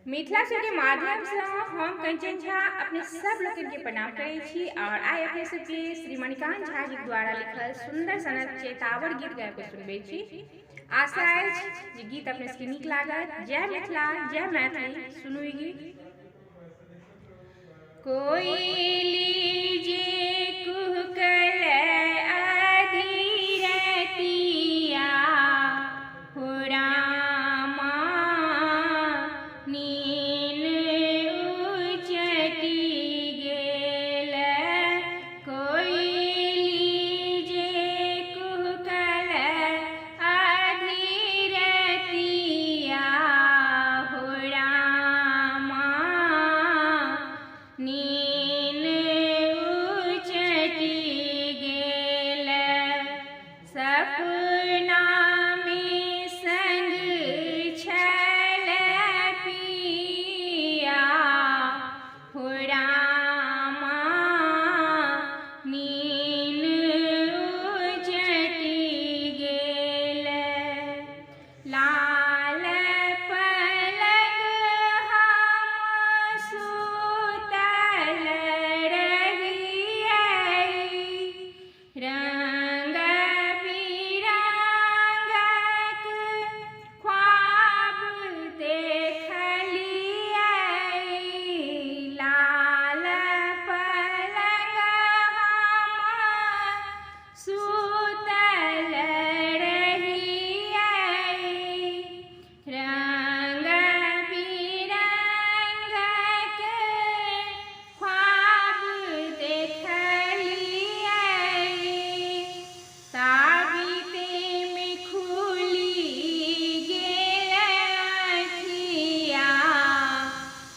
मिथिला के माध्यम से हम कंचन झा अपने सब लोग के प्रणाम करै छी और आइ अपने सबके श्री मणिकांत झा जी द्वारा लिखल सुंदर सनक चैतावर गीत गाबि के सुनबै छी। आशा अछि जे गीत अपने सबके नीक लागत। जय मिथिला, जय मैथिली। सुनू ई गीत। कोयली जे कुहकल अधीरतिया हो रामा नीन उचटि गेल। कोयली जे कुहकल अधीरतिया हो रामा नीन उचटि गेल। सपना में संग छल पिया हो रामा नीन उचटि गेल। लाल पलंग हम सुतल रहियै, रंग बिरंगक ख्वाब देखलियै। लाल पलंग हम सुतल रहियै, रंग बिरंगक ख्वाब देखलियै। ताबीते में खुली गेल अँखिया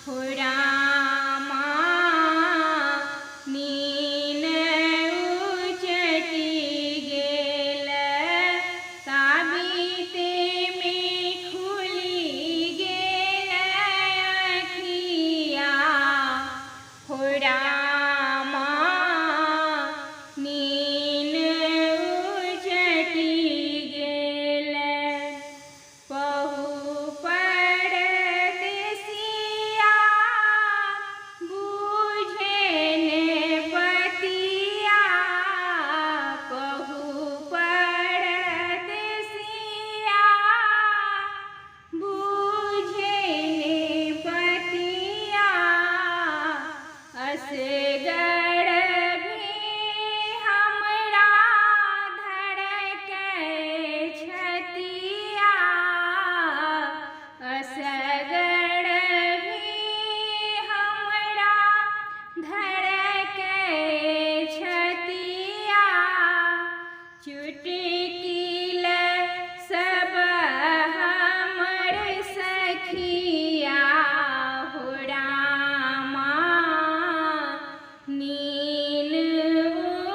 हो रामा नीन उचटि गेल। ताबीते में खुली गेल अँखिया हो रामा नीन उचटि गेल। पहु परदेसिया बुझे ने पतिया, पहु परदेसिया बुझे ने पतिया। असगर भी हमरा धड़कै छतिया, असगर भी हमरा धड़कै छतिया। चुटकिल सब हमर सखिया हो रामा नीन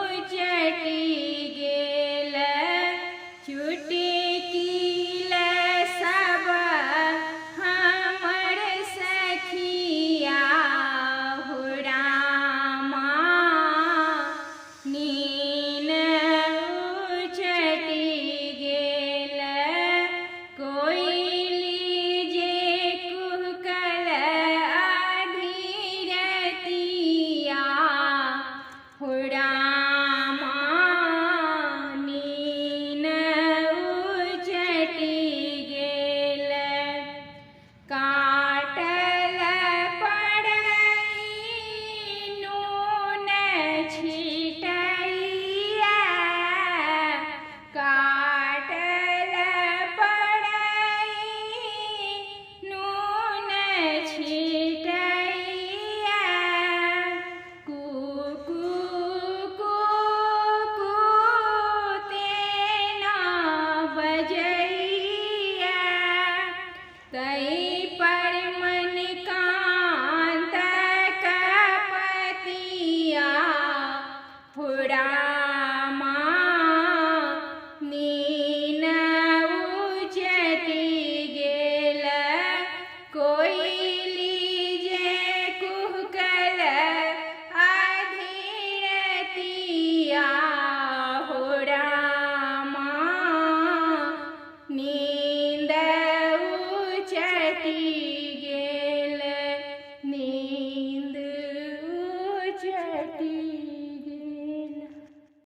उचटि गेल। चुटकिल सब हमर सखिया हो रामा नीन उचटि गेल। कोयली जे कुहकल अधीरतिया हो रामा नीन उचटि गेल। काटल पड़ई नून छिटैया, काटल पड़ई नून छिटैया। कुकू कुकू तेना बजैया, तै पर मन कांत कपतिया हो रामा नीन उचटि गेल। कोई